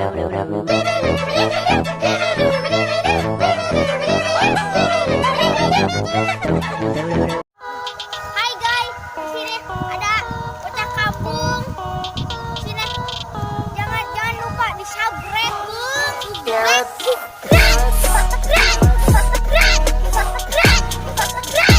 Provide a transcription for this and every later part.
Hai guys, di sini ada bocah kampung. Sini, jangan jangan lupa di subscribe, subscribe, subscribe, subscribe, subscribe, subscribe, subscribe.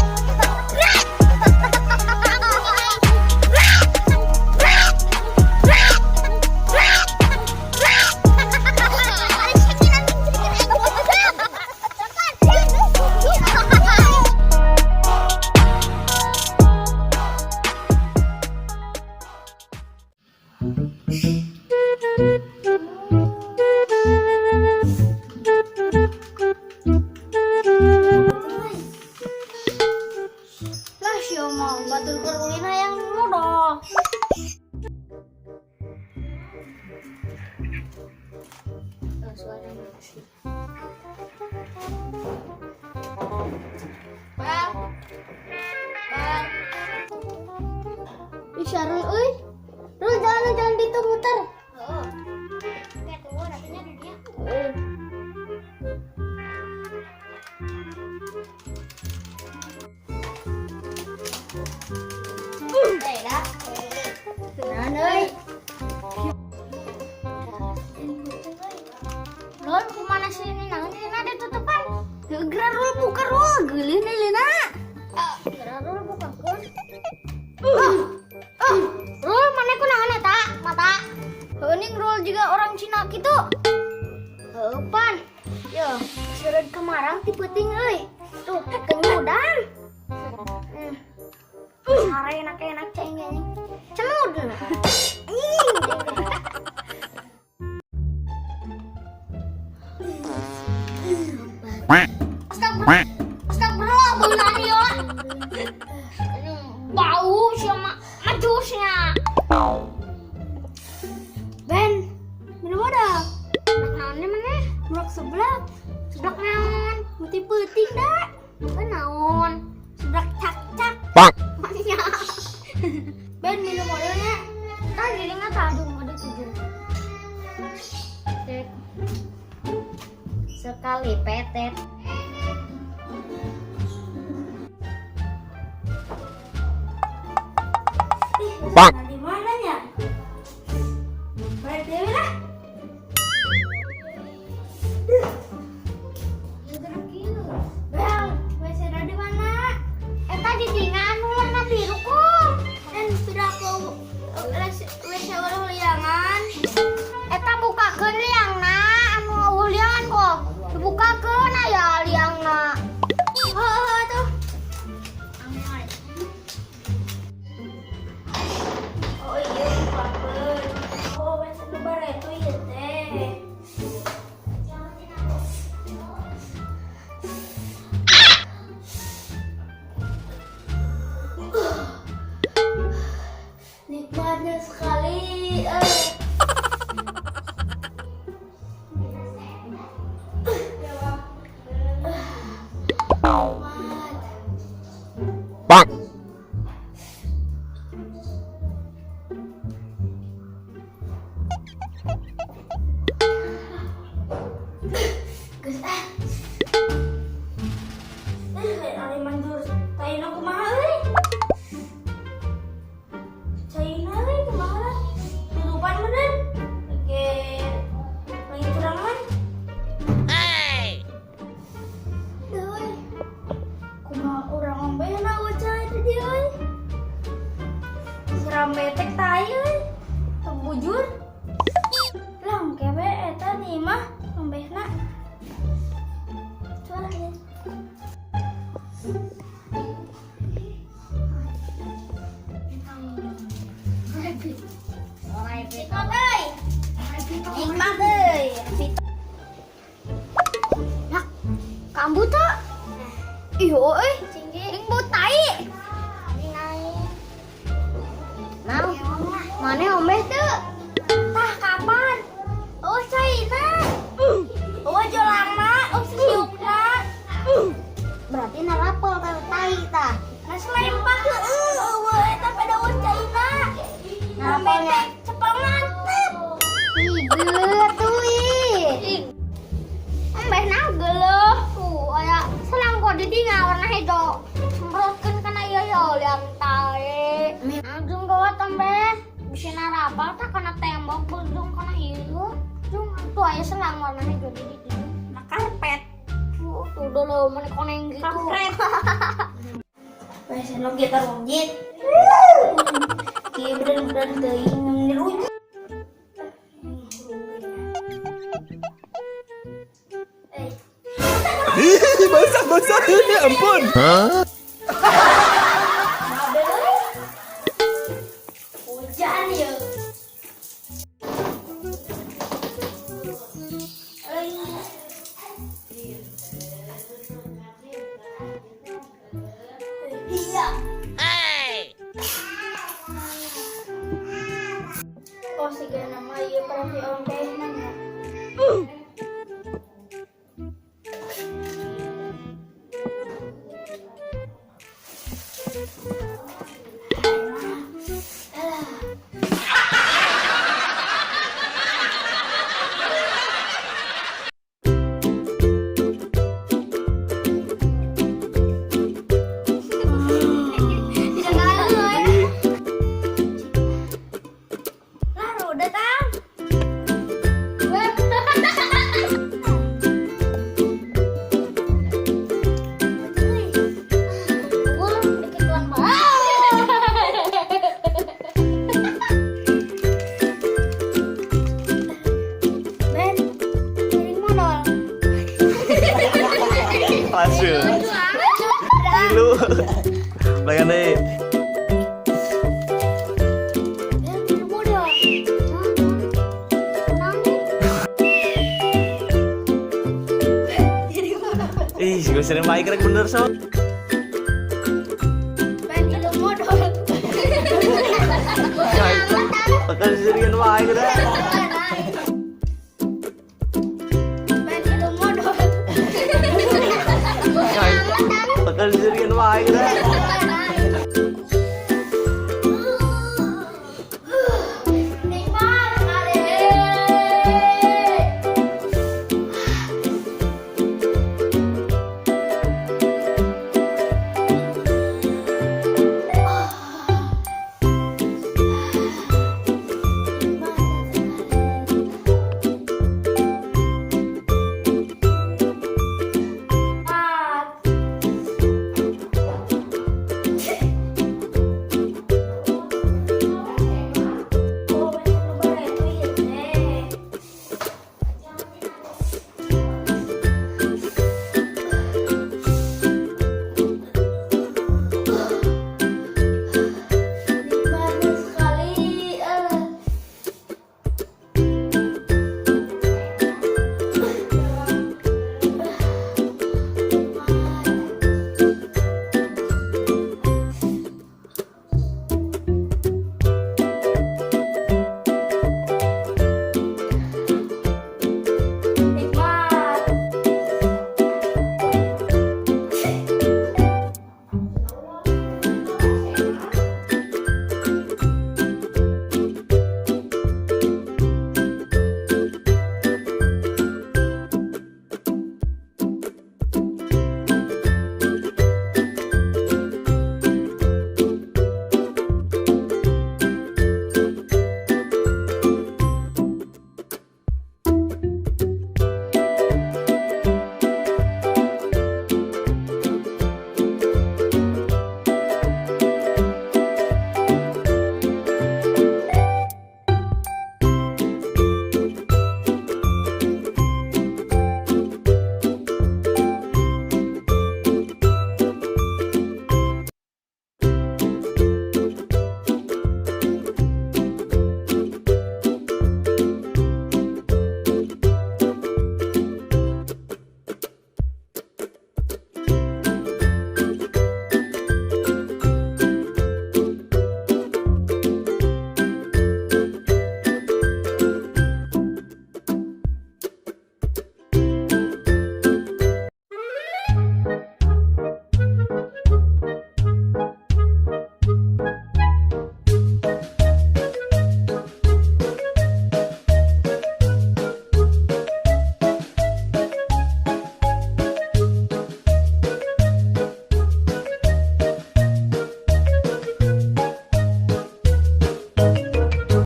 Lah, sia mah batur keur ulin hayang modal. Oh, suaranya sih. Bang. Bang. Ih, Syarul euy. Rul, jalan jalan ditu muter. Heeh. Oke, tunggu nantinya di dia. Heeh. Eh, dah. Naon euy? Rul, kumana sih ini naon ini ada tutupan? Geura, Rul, buka, Rul, geuleuh nih lina. Geura, Rul, bukakeun. Ah, ah, Rul, mana ku naon eta? Mata. Heuning Rul juga orang Cina gitu. Heuh pan. Yo, seureut kamarang ti peuting euy. Tuh, kenyudan. Sare enak-enak ceng anjing. Cemud. Anjing. Astagfirullah. Astagfirullah, beunang ieu. Bau sama majusnya. Ben, minum ada. Naonnya mana? Seblak seblak. Seblak naon? Putih putih dah. Kan naon? Seblak cak-cak. Maknya. Ben, minum modelnya. Tadi gilingan tadi ada tujuh. Cek. Sekali petet. Bang. Di mananya? Balik deui lah. Bang, WC di mana? Eta di dingan warna biru kok. Dan sudah ke WC eueuh liangan. Eta bukakeun liangna, anu eueuh liangan kok. Dibukakeun aya liangna. Heuh tuh. Oh iya, bukakeun. Oh, WC nu bareto ieu teh. Nikmatnya sekali. Eh. Nikmat. Bang. Geus ah. Eh, lain ari manjur. Taina kumaha euy? Caina euy kumaha? Tutupan meureun. Oke. Lagi curangan. Duh, euy. Kumaha urang ombehna euy cai tadi euy. Seram betek tai euy. Teu bujur. Lah engke we eta nih mah ombehna. Coba ya. Nikmat euy. Nikmat euy. Nak, kambu tuh. Ih, euy. Ning bau tai. Nah, mana ombeh tuh? Tah kapan? Oh, caina. Oh, jolangna, oh siukna. Berarti narapel kalau tai tah. Nah, selempak heueuh eueuh eta pada eueuh caina. Narapelnya. Cepel mantep. Ih, tuh. Kana tembok bujung kana ieu. Jung tuh aya selang warna hijau di ditu. Na karpet. Tuh, tuh dulu mana koneng gitu. Kampret. Wes lo kita runjit. Kieu bener-bener teuing dirunjit. Eh, Basah, basah. Ya ampun. Babel euy. Hujan ya. Euy. Iya. Oh, siga nama ieu pernah di nanya. Alah. Tidak ngaruh. Lah, udah tang. Gua dikituan banget. Ben, piring modal. Langsung. Lucu ah. Lu. Bayan deh. Ben, piring modal. Hah? Nangis. Ih, gue sering baik rek bener so. Ben itu modal. Pakai sering baik dah.